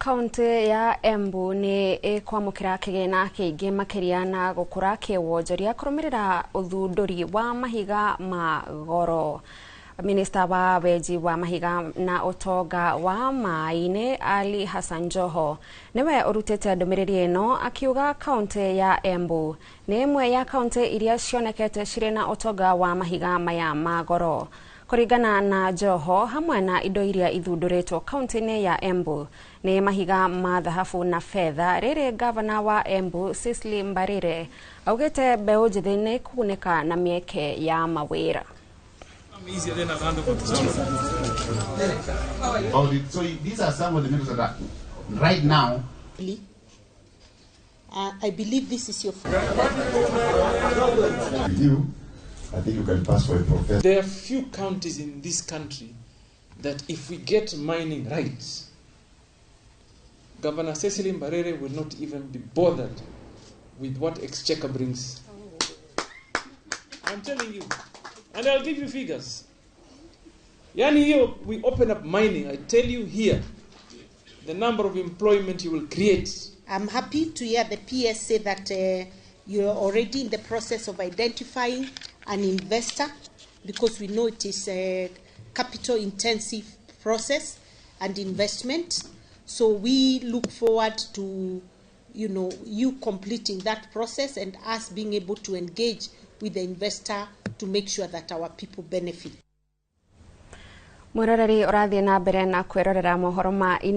Kaunti ya Embu nĩ ĩkwamũkĩra kĩgĩna kĩingĩ makĩria na gũkũra kĩwonjoria kũrũmĩrĩra ũthundũri wa mahiga ma goro. Minista wa wenji wa mahiga na ũtonga wa maĩ-inĩ Ali Hassan Joho nĩwe ũrutĩte ndũmĩrĩri ĩno, akiuga kaunti ya Embu nĩ ĩmwe ya kaunti iria cionekete cirĩ na ũtonga wa mahiga maya ma goro. Kũringana na Joho, hamwe na indo iria ithundũrĩtwo kaunti-inĩ ya Embu nĩ mahiga ma thahabu na betha. Rĩrĩ gavana wa Embu Cecily Mbarire augĩte mbeũ njĩthĩ nĩ kũgunĩka na mĩeke ya mawĩra. Easier than a hand over to someone. About it. So these are some of the methods that are right now. I believe this is your With you, I think you can pass for a professor. There are few counties in this country that if we get mining right, Governor Cecily Mbarire will not even be bothered with what Exchequer brings. I'm telling you. And I'll give you figures. Yani here we open up mining, I tell you here, the number of employment you will create. I'm happy to hear the PS say that you're already in the process of identifying an investor, because we know it is a capital intensive process and investment. So we look forward to you completing that process and us being able to engage with the investor to make sure that our people benefit. Mwĩroreri, ũrathiĩ na mbere na kwĩrorera mohoro ma